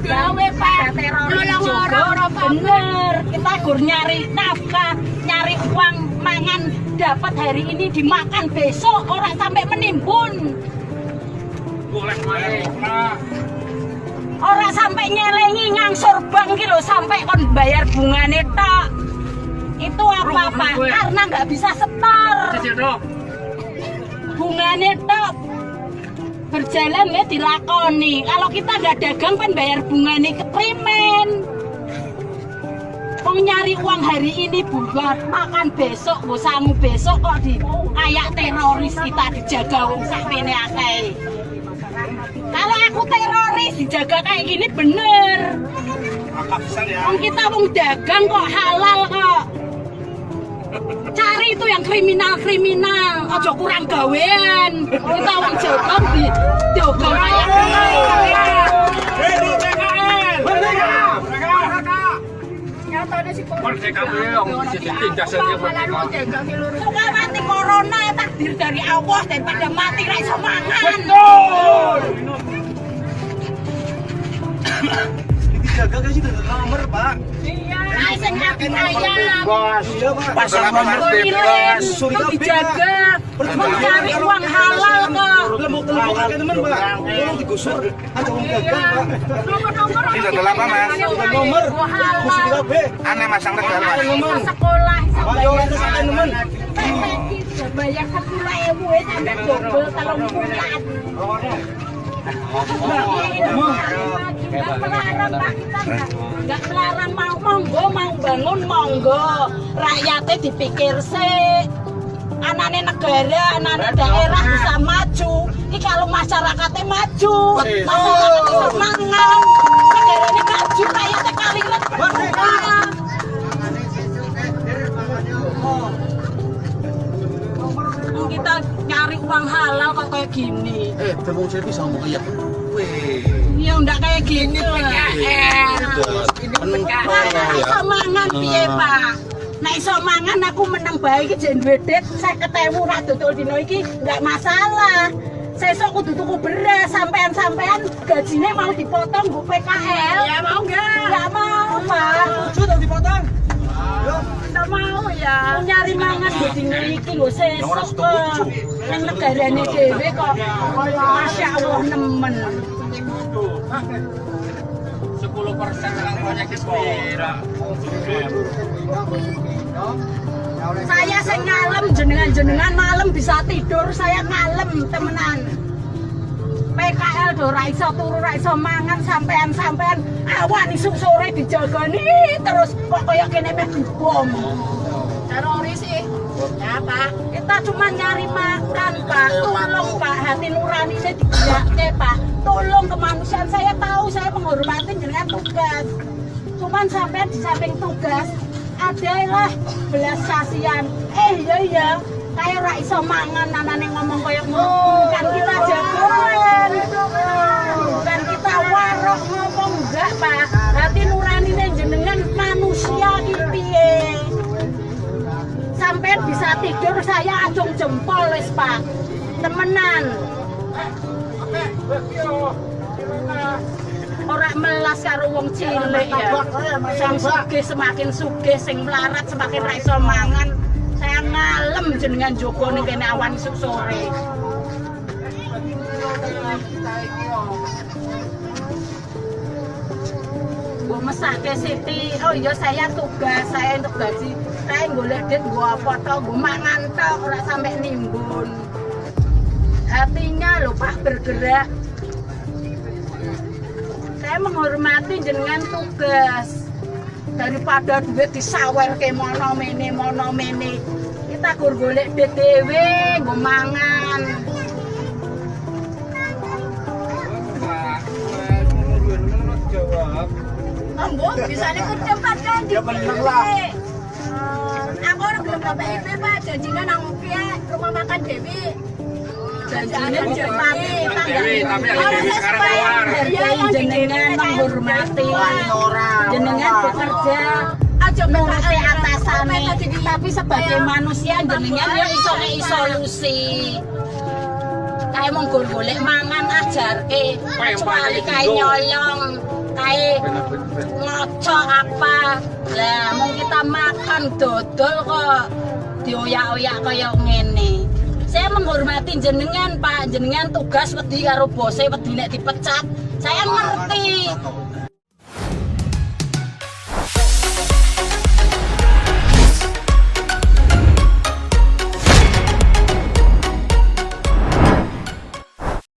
Gawe, Pak. Teroris Nyolong juga. orang, ora apa-apa. Bener, kita gur nyari nafkah, nyari uang mangan dapat hari ini dimakan besok, orang sampai menimbun. Boleh boleh. Orang sampai nyelengi ngangsur bank ki lho, sampai kon bayar bungane tok. Itu apa, Pak? Karena nggak bisa setor. Cicil dong. Bungane tok berjalan ya dilakoni. Kalau kita nggak dagang kan bayar bungane keprimen. Wong nyari uang hari ini buat makan besok, nggo sangu besok kok di kayak teroris kita dijaga wong sakmene akeh. Kalau aku teroris dijaga kayak gini bener. Wong kita wong dagang kok halal kok. Cari itu yang kriminal-kriminal, ojo kurang gawean. Kita wong dagang di dagang kayak Hidup PKL. Merdeka. Merdeka. Nyatane si Merdeka wong ditindas aja merdeka. Suka mati corona takdir dari Allah daripada mati ra iso mangan. Betul. Dijaga kan sih dari nomor, Pak. Ae sing ngadu ayam. Iya, Pak. Pasar nomor bebas. Kok dijaga, mencari uang halal kok. Lembok-lembok akeh temen, Pak. Tolong digusur. Aja wong dagang, Pak. Nomor-nomor Ini dodol apa, Mas? Nomor. Gusur kabeh. Aneh masang tegal, Mas. Iso sekolah, iso Pak, yo ora akeh temen. bayar 10.000 sampai dobel 3 bulan. Nggak melarang, Pak, kita nggak melarang, mau monggo, mau bangun monggo, rakyatnya dipikir sih, anane negara, anane daerah bisa maju. Ini kalau masyarakatnya maju, masyarakat bisa mangan, negara ini maju, rakyatnya kalimat berdua. Kita nyari uang halal kok kayak gini. Eh, tembung saya bisa ngomong kayak weh. Ya enggak kayak gini PKL. Ini Nek iso mangan piye, Pak? Nek iso mangan aku meneng bae iki jen duwe dit 50.000 ra dodol dino iki enggak masalah. Sesuk kudu tuku beras, sampean-sampean gajine mau dipotong nggo PKL. Ya mau enggak? Enggak mau, Pak. Setuju tau dipotong. Yo. Enggak mau ya. Nyari mangan nggo dino iki nggo sesuk kok. Nang negarane dhewe kok Masya Allah nemen. 10% banyak pira. Saya sing ngalem, jenengan-jenengan malam bisa tidur, saya ngalem temenan. PKL do ra iso turu, ra iso mangan, sampean-sampean awan isuk sore dijagani terus kok kaya kene meh dibom. Teroris sih. Ya, Pak. Kita cuma nyari makan, Pak. Tolong, Pak, hati nurani saya digerakne, Pak. Tolong kemanusiaan, saya tahu saya menghormati jenengan tugas. Cuman sampean di samping tugas adalah belas kasihan. Eh iya iya, kayak ora iso mangan anane ngomong koyo ngono. Bukan kita jagoan. Bukan kita warok ngomong enggak, Pak. Hati nurani jenengan manusia ki piye? Sampean bisa tidur, saya acung jempol wis, Pak. Temenan. Ora melas karo wong cilik ya. Sing sugih semakin sugih, sing melarat semakin ra iso mangan. Saya ngalem jenengan jogo ning kene awan isuk sore. Gue mesake Siti, oh iya saya tugas, saya untuk gaji, saya golek duit nggo apa tok, nggo mangan tok, ora sampai nimbun. Hatinya lho Pak bergerak. Saya menghormati jenengan tugas. Daripada duit disawer ke mono mene mono mene. Kita gur golek duit dhewe nggo mangan. Jawab. Monggo bisane ketempat kan Ya bener lah. Aku ora gelem KPIP, Pak. Janjine nang piye rumah makan Dewi. Janjine ditepati, kita nggak Dewi, tapi yang Dewi sekarang keluar. Iya, yang di jenengan menghormati jenengan bekerja Aja nuruti atasane, tapi sebagai manusia jenengan ya iso ngei solusi. Kayak mong golek mangan ajarke, kecuali kayak nyolong. kae ngocok apa. Lah, mau kita makan dodol kok dioyak-oyak kaya ngene. Saya menghormati jenengan, Pak. Jenengan tugas wedi karo bose, wedi nek dipecat. Saya ngerti.